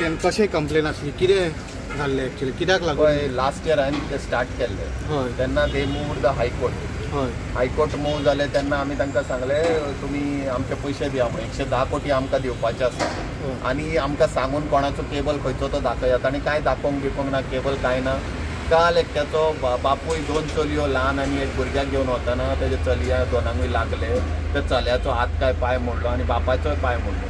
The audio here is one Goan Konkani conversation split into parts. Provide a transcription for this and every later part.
आसली आनी कशें कंप्लेन आसली, कितें जाल्लें एक्चुअली, कित्याक लागून? पळय, लास्ट इयर हांवें ते स्टार्ट केल्ले तेन्ना they move the high court. High court move जाले तेन्ना आमी तांकां सांगले तुमी आमचे पयशे दिया म्हणून. 110 कोटी आमकां दिवपाचे आसा आनी आमकां सांगून कोणाचो केबल खंयचो तो दाखयात. आनी कांय दाखोवंक बिकोवंक ना, केबल कांय ना. काल एकट्याचो बापूय 2 चलयो ल्हान आनी एक भुरग्याक घेवन वतना तेजे चलया दोनांकूय लागले. त्या चल्याचो हात काय पांय मोडलो आनी बापायचोय पांय मोडलो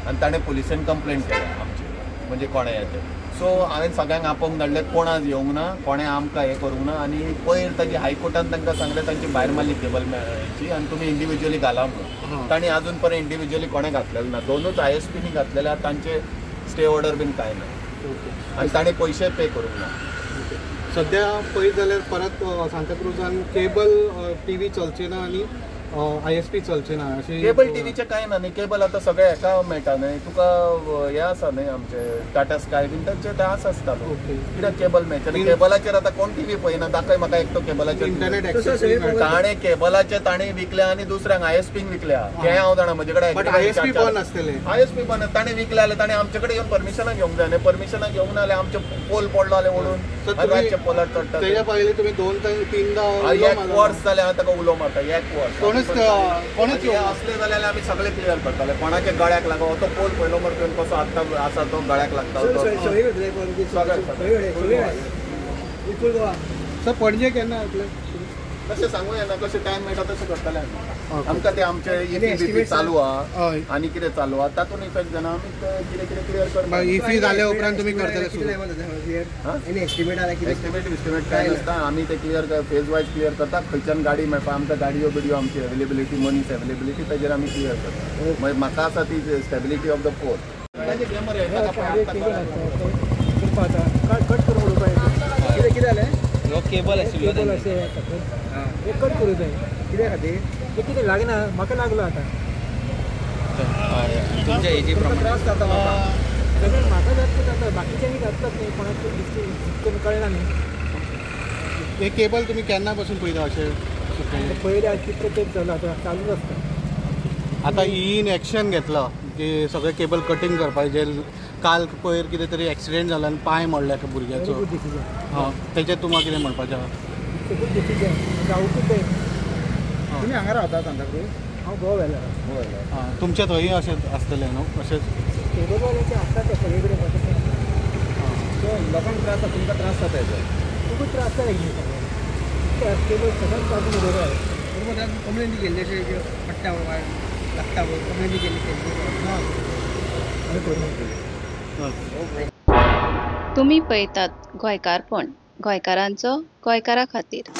आनी ताणें पुलिसेन कंप्लेन केल्या आमची, म्हणजे कोणें हें. सो हांवें सगळ्यांक आपोवंक धाडले, कोण आज येवंक ना, कोणें आमकां हें करूंक ना. आनी पयर ताजी हायकोर्टान तांकां सांगलें तांची भायर मारली केबल मेळची आनी तुमी इंडिविज्युअली घाला म्हणून. तांणी आजून पर्यंत इंडिविज्युअली कोणें घातलेलें ना. 2 ISPनी घातलेले, तांचे स्टे ऑर्डर बीन कांय ना आनी ताणें पयशे पे करूंक ना. सद्या पळयत जाल्यार परत सांताक्रुजान केबल टीव्ही चलचे ना आनी ISP चलचे ना अशें. केबल टीव्हीचें कांय ना न्ही, केबल आतां सगळें हेका मेळटा न्ही तुका. हें आसा न्ही आमचें टाटा स्काय बीन तांचे ते आसा आसता. कित्याक केबल मेळचें न्ही? केबलाचेर आतां कोण टीव्ही पळयना. दाखय म्हाका एकटो केबलाचेर इंटरनेट एक्सेस. ताणें केबलाचे ताणें विकल्या आनी दुसऱ्यांक ISPंक विकल्या. तें हांव जाणा, म्हजे कडेन ISP बंद आसतलें. ISP बंद ताणें विकले जाल्यार ताणें आमचे कडेन येवन परमिशनां घेवंक जाय न्ही. परमिशनां घेवंक ना जाल्यार आमचे पोल पडलो जाल्यार ओडून रातचे पोलार चडटा. तेज्या पयलीं तुमी 2 ते 3दा एक वर्स जालें हांव ताका उलो मारता, एक वर्स. कोणूच असले जाल्यार आमी सगळे क्लियर करताले. कोणाच्या गळ्याक लागो तो पोल पयलो मरे कसो आतां आसा तो गळ्याक लागता. सर पणजे केन्ना येतले? तशें सांगू येना, कशें टायम मेळटा तशें करतले आमी. आमकां ते आमचे इफी चालू आहा आनी कितें चालू आहा तातूंत इफेक्ट जायना. आमी कितें कितें क्लियर करता. इफी जाल्या उपरांत तुमी करतले? एस्टिमेट बिस्टिमेट कांय नासता. आमी ते क्लियर फेज वायज क्लियर करता. खंयच्यान गाडी मेळपा आमकां, गाडयो बिडयो आमची अवेलेबिलिटी, मनीस अवेलेबिलिटी ताजेर आमी क्लियर करता. मागीर म्हाका आसा ती stability of the pole. Cut करून उडोवपाक कितें कितें जालें? केबल आशिल्लो कट करूं जाय कित्या खातीर? ते कितें लागना म्हाका, लागलो आतां. तुमच्या एजी प्रमाणे त्रास जाता म्हाका. सगळें म्हाका जाता जाता, बाकीच्यांनी जातलोच न्ही, कोणाक दिसता कळना न्ही. हे केबल तुमी केन्ना पासून पळयता अशें? पयलीं आज कितले तेंप जालो आतां चालूच आसता. आतां ईन एक्शन घेतला की सगळें केबल कटींग करपाचें. काल पयर कितें तरी एक्सिडेंट जाला आनी पांय मोडले एका भुरग्याचो. हां, तेजेर तुमकां कितें म्हणपाचें आहा? गुड डिसिजन जावकूच जाय. तुमी हांगा रावता सांताक्रूज? हांव गोवा वेल्यार. आं, तुमच्या थंय अशें आसतलें न्हू अशेंच? केबलवाल्याचें आसता तें सगळे कडेन. सो लोकांक त्रास जाता, तुमकां त्रास जाता हेजो? खुबूच त्रास जाता. केबल सदांच चालू उरता. बरोबर. कंप्लेन बी केल्ली अशें पडटा लागता कंप्लेन बी केल्ली? ना, आमी करूंक. तुमी पळयतात गोंयकारपण, गोंयकारांचो गोंयकारा खातीर.